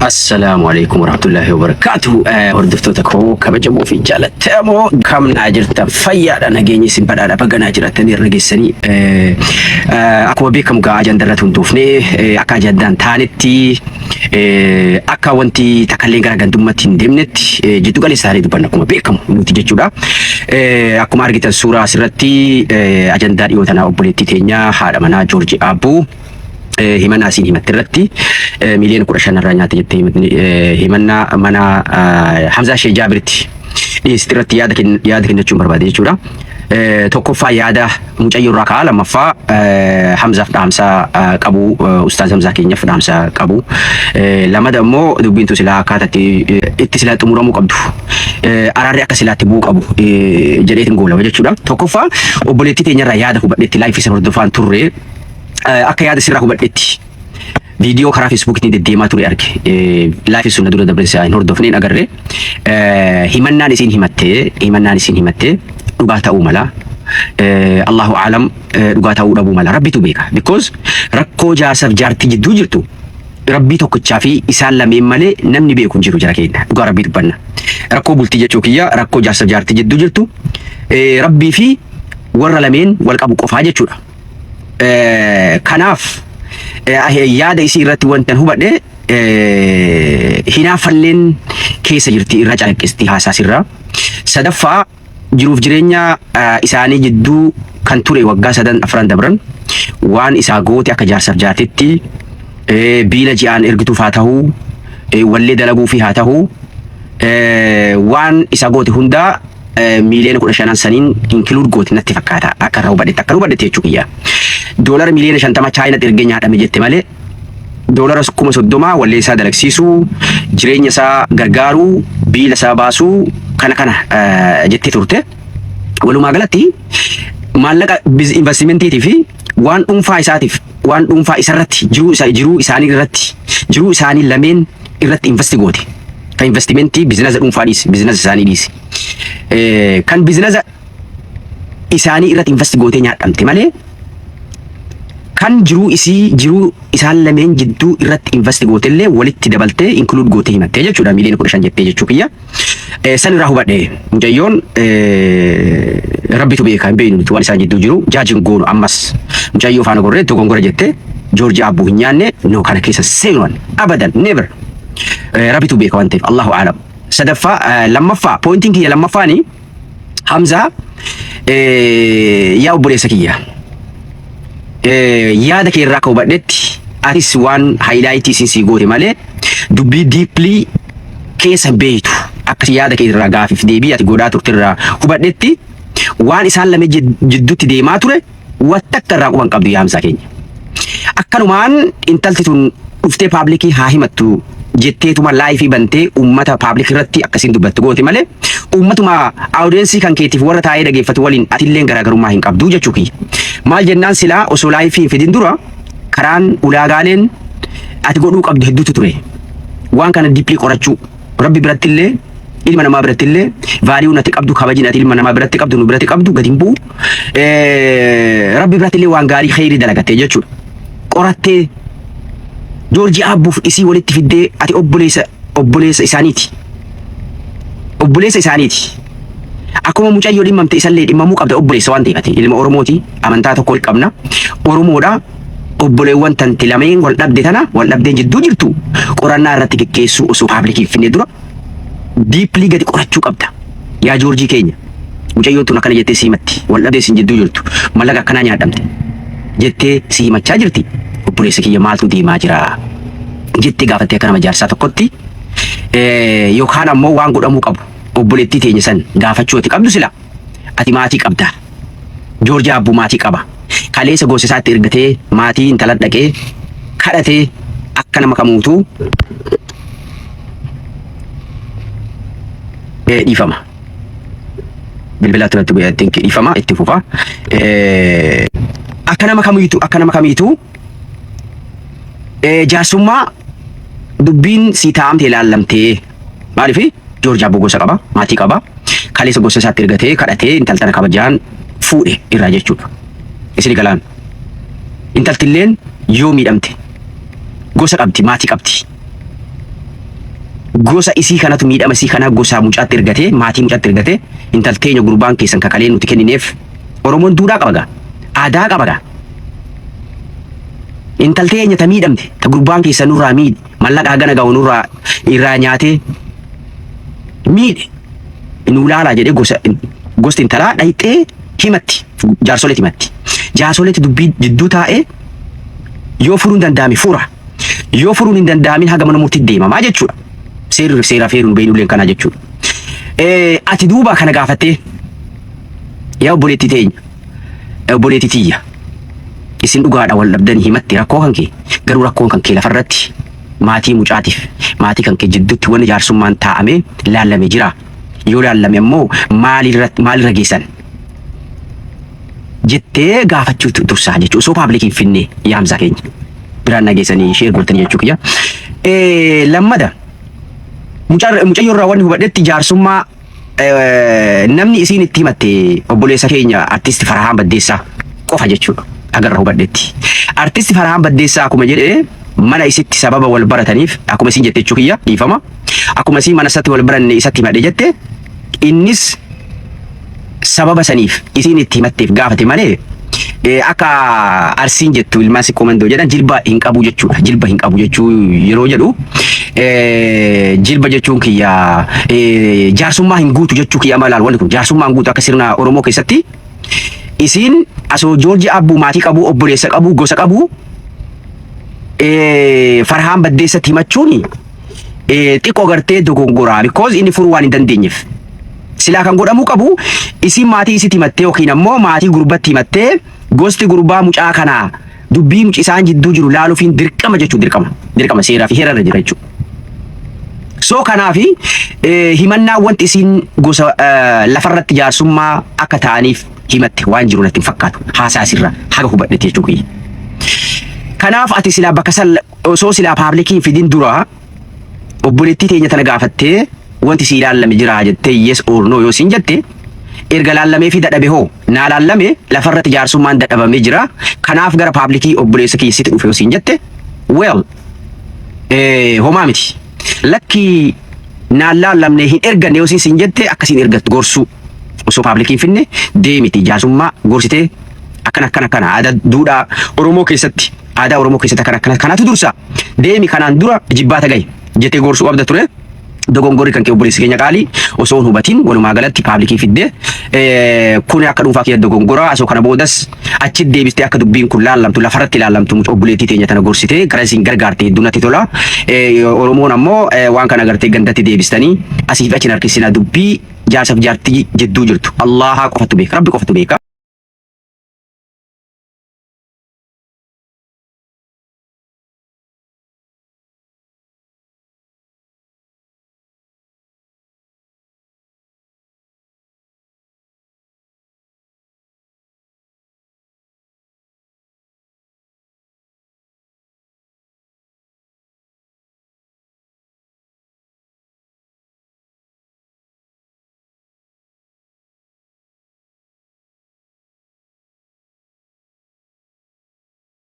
Assalaamu alaikum warahmatullahi wabarakatuh. Hordoftoota koo kabajamoo fi jaalatamoo kam naa jirtan fayyaadha nageenyi isin badhaadha baga naa jiraatanii irra geessanii. Akkuma beekamu gaa ajandaa irratti hundoofnee akka ajandaan taanetti akka wanti takkallee gara gandummaatti hin deemnetti jiddu galeessa taanee dubbanna akkuma beekamu nuti jechuudha. Akkuma argitan suuraa asirratti ajandaa dhiyoo tanaa obboleettii teenya haadha manaa Joorji Aabbuu himannaa isiin himatte irratti miiliyoona 15 irraa nyaate jettee himannaa mana Hamzaa Shee Jaabiritti dhiyeessite irratti yaada kennachuun barbaade jechuudha. Tokkoffaa yaada mucayyoo irraa ka'a lammaffaa Hamzaaf dhaamsa qabu Ustaaz Hamzaa keenyaaf dhaamsa qabu. Lamada immoo dubbiin tun silaa akkaataa itti silaa xumuramuu qabdu. Araarri akka silaatti bu'uu qabu jedheetiin goolaba jechuudha. Tokkoffaa obboleettii teenyarraa yaada hubadhetti laayifii san hordofaan turre. Akka yaada sirraa hubadhetti viidiyoo karaa feesbuukiitiin deddeemaa ture arge. Laayifii sun na dura dabre hin hordofne hin agarre. Himannaan isiin himatte himannaan isiin himatte dhugaa ta'uu mala. Allahu aalam dhugaa ta'uu dhabuu mala. Rabbitu beeka. Because rakkoo jaarsaaf jaartii jidduu jirtu Rabbii tokkichaa fi isaan lameen malee namni beeku hin jiru jara keenya. Dhugaa Rabbii dubbanna. Rakkoo bultii jechuu kiyya rakkoo jaarsaaf jaartii jidduu jirtu Rabbii fi warra lameen wal qabu qofaa jechuudha. Kanaaf yaada isii irratti wantan hubadhe hinaaffalleen keessa jirti irra calaqqisti haasaa sirraa. Sadaffaa jiruuf jireenya isaanii jidduu kan ture waggaa sadan afran dabran waan isaa goote akka jaarsaaf jaartitti biila ji'aan ergituuf haa ta'uu wallee dalaguufi haa ta'uu waan isa goote hundaa miiliyoona 15n saniin include goote natti fakkaata akka irraa hubadhetti akka hubadhetti jechuu kiyya. Doolara miiliyoona 50 Chaayinatti ergee nyaadhame jette malee doolara 30,000 wallee isaa dalagsiisuu jireenya isaa gargaaruu biila isaa baasuu kana kana jettee turte. Walumaa galatti maallaqa investimentiitii fi waan dhuunfaa isaatiif waan dhuunfaa isarratti jiruu isa jiruu isaanii irratti jiruu isaanii lameen irratti investi goote. Kan investimentii bizinasa dhuunfaa dhiisi bizinasa isaanii dhiisi. Kan bizinasa isaanii irratti investi gootee nyaadhamte malee kan jiruu isii jiruu isaan lameen jidduu irratti investi gootellee walitti dabaltee include gootee himattee jechuudha miiliyoona 15 jettee jechuu kiyya. San irraa hubadhe mucayyoon rabbitu beeka hin beeknu nuti waan isaan jidduu jiru jaajiin goonu ammas mucayyoo faana gorree dogongora jette Joorji Abbuu hin nyaanne no kana keessa seenuan abadan never rabbitu beeka waan ta'eef Allahu aalam. Sadaffaa lammaffaa poointiin kiyya lammaffaani Hamzaa yaa obboleessa kiyya yaada kee irraa akka hubadhetti atis waan haayilaayitii isin sii goote malee dubbii diiplii keessa hin beektu akka yaada kee irraa gaafiif deebii ati godhaa turte irraa hubadhetti waan isaan lame jidduutti deemaa ture wattakka irraa quban qabdu yaa Hamzaa keenya. Akkanumaan intalti tun dhuftee paablikii haa himattu jetteetuma laayifii bantee uummata paablik irratti akkasiin dubbattu goote malee uummatuma audiyensii kan keetiif warra taa'ee dhageeffatu waliin atilleen garaagarummaa hin qabdu jechuu kiyya. Maal jennaan silaa osoo laayifii hin fidin dura karaan ulaagaaleen ati godhuu qabdu hedduutu ture. Waan kana diiplii qorachuu rabbi biratti illee ilma namaa biratti illee vaaliyuun ati qabdu kabajin ati ilma namaa biratti qabdu nu biratti qabdu gadi hin bu'u. Rabbi biratti illee waan gaarii kheyrii dalagattee jechuudha. Qorattee Joorjii Aabbuuf isii walitti fiddee ati obboleessa obboleessa isaaniiti. Obboleessa isaaniiti. Akkuma mucayyoo dhimmamte isallee dhimmamuu qabda obboleessa waan ta'eef ati ilma Oromooti amantaa tokko qabna. Oromoodha obboleewwan tante lameen wal dhabde tana wal dhabdeen jidduu jirtu qorannaa irratti geggeessuu osoo paablikii hin finne dura diiplii gadi qorachuu qabda. Yaa Joorjii keenya mucayyoon tun akkana jettee si himatti wal dhabdee isin jidduu jirtu mallaqa akkanaa nyaadhamte jettee si himachaa jirti obboleessa kiyya maaltu deemaa jira jettee gaafattee akka nama jaarsaa tokkotti yookaan ammoo waan godhamuu qabu obboleettii teenya san gaafachuu ati qabdu sila ati maatii qabda. Joorji Abbuu maatii qaba. Kaleessa gosa isaatti ergatee maatii intala dhaqee kadhatee akka nama kamuutuu dhiifama. Bilbila turatti bu'ee dhiifama itti fufa. Akka nama kamiitu akka nama kamiituu jaarsummaa dubbiin sii taa'amtee ilaallamtee maaliif Joorji Abbuu gosa qaba maatii qaba kaleessa gosa isaatti ergatee kadhatee intal tana kabajaan fuudhe irraa jechuudha. Isin galaan intaltilleen yoo miidhamte gosa qabdi maatii qabdi. Gosa isii kanatu miidhama isii kanaa gosaa mucaatti ergatee, maatii mucaatti ergatee, intal teenya gurbaan keessan kakalee nuti kennineef. Oromoon duudhaa qaba gaa, aadaa qaba gaa. Intal teenya ta miidhamte, ta gurbaan keessan nurraa miidhe, mallaqa hagana ga'u nurraa irraa nyaatee miidhe, nu laalaa jedhee gosa gosti intalaa dhayxee himatti, jaarsoleetti himatti. Jaarsoleetti dubbii jidduu taa'ee yoo furuun danda'ame fura. Yoo furuun hin danda'amin haga mana murtii deemamaa jechuudha. Seerri seeraa feeruun beeynuleen kanaa jechuudha. Ati duuba kana gaafattee, yaa obboleettii teenya, obboleettii tiyya, isin dhugaadha wal dhabdanii himatte rakkoo kan kee, garuu rakkoon kan kee lafarratti maatii mucaatiif maatii kan kee jidduutti wanni jaarsummaan taa'amee laallame jira. Yoo laallame ammoo maalirra geessan jettee gaafachuu dursaa jechuudha. Osoo public hin finne yaamsaa keenya biraan nageessanii share gootanii jechuu kiyya. Lammada mucayyoo irraa wanni hubadhetti jaarsummaa namni isiin itti himatte obboleessa keenya artisti Farhaan Baddeessaa qofa jechuudha. Agarra hubadhetti. Artisti Farhaan Baddeessaa akkuma jedhe mana isitti sababa wal barataniif, akkuma isiin jette jechuu kiyya, dhiifama. Akkuma isiin mana isatti wal baranne isatti himadhe jette, innis sababa saniif isiin itti himatteef gaafate malee akka Arsiin jettu, ilmaan Sikkoo Mandoo jedhan, jilba hin qabu jechuudha. Jilba hin qabu jechuu yeroo jedhu, jilba jechuun kiyya jaarsummaa hin guutu jechuu kiyya. Amma ilaal, wanni kun jaarsummaa hin guutu. Akka sirna Oromoo keessatti isiin asoo Joorji Abbuu maatii qabu, obboleessa qabu, gosa qabu, Farhaan Baddeessatti himachuun xiqqoo gartee dogongoraa, because inni furuu waan hin dandeenyeef. Silaa kan godhamuu qabu isiin maatii isitti himattee yookiin ammoo maatii gurbatti himattee gosti gurbaa mucaa kanaa dubbii isaan jidduu jiru laaluufiin dirqama jechuu, dirqama. Dirqama seeraa fi heerarra jira jechuudha. So kanaafi himannaa wanti isiin gosa lafarratti jaarsummaa akka ta'aniif himatte waan jiru natti hin fakkaatu. Haasaa asirra haga hubadhetti jechuu kiyya. Kanaaf ati silaa bakka san osoo silaa public hin fidin dura obboleettii teenya tana gaafattee, wanti si ilaallame jira jettee, yes or no yoo siin jette, erga laallamee fi dadhabe hoo, naa laallame, lafarratti jaarsummaan dadhabamee jira, kanaaf gara public obboleessa kiyyasitti dhufe yoo siin jette, well, homaa miti. Lakki, naan laallamne, hin erganne yoo siin jette, akkasiin ergattu gorsuu, osoo public hin finne deemiti jaarsummaa gorsitee, akkana akkana akkana, aadaa duudhaa Oromoo keessatti, aadaa Oromoo keessatti akkana akkana kanatu dursa, deemi, kanaan dura jibbaata gahi jettee gorsuu qabda ture. Dogongorri kan kee, obboleessi keenya qaalii, osoo hin hubatin walumaa galatti public fiddee. Kun akka dhuunfaa kiyya dogongoraa. Osoo kana boodas achi deebistee akka dubbiin kun laallamtu, lafarratti laallamtu, obboleettii teenya tana gorsitee gara isin gargaarte hedduu natti tola. Oromoon ammoo waan kana gartee gandatti deebistanii asiif achi hin harkisina. Dubbii jaarsaaf jaartii jidduu jirtu Allahaa qofatu beeka, Rabbi qofatu beeka.